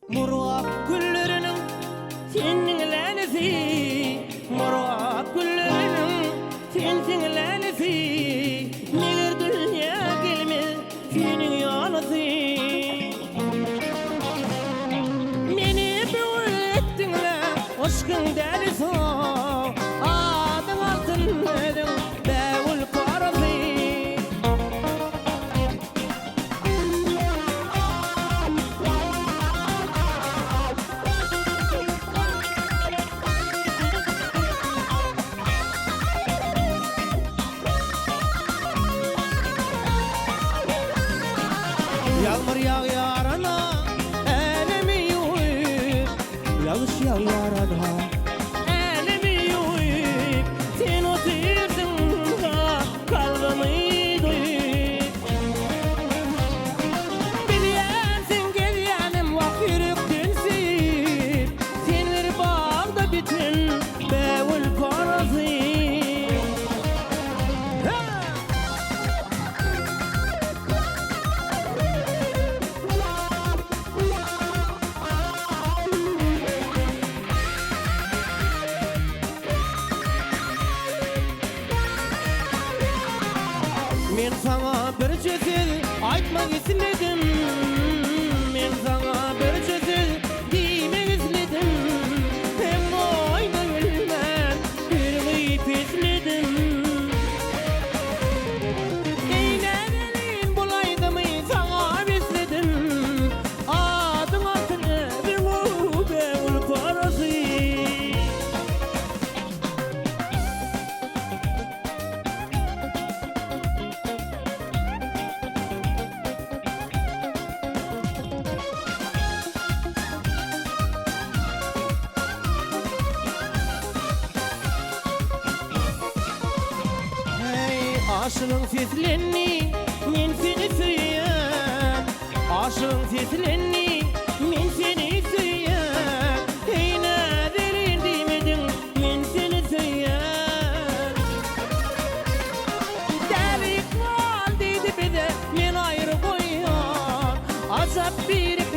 Murgap gülleriniň sensiň lälesi, Murgap gülleriniň sensiň lälesi, Meger dünýä gelmez seniň ýalysy. Meni böwür etdiň-le yşkyň dälisi, Adyň altyn özüň bägül parasy. Ýagmyr ýagýarana älemi ýuwup, Ýagyş ýagýarana älemi ýuwup, Sen otyrsyň-da kalbymy duýup. Bilýänsiň gelýänim wah ýürekden söýüp, Sen bir bagda biten bägül parasy. Men saňa birje söz aýtmak isledim Men saňa birje söz diýmek isledim Hem goýda bilmän ýüregimi pisledim Eý näzelin bul aýdymy saňa besledim Adyň altyn ädiň-ow bägül parasy. Heý, aşygyň seslendi, men seni söýýän. Aşygyň seslendi, men seni söýýän. Heý, näzerin diýmediň, men seni söýýän. Däli ykbal diýdi bize, men aýry goýýan. Ajap bir.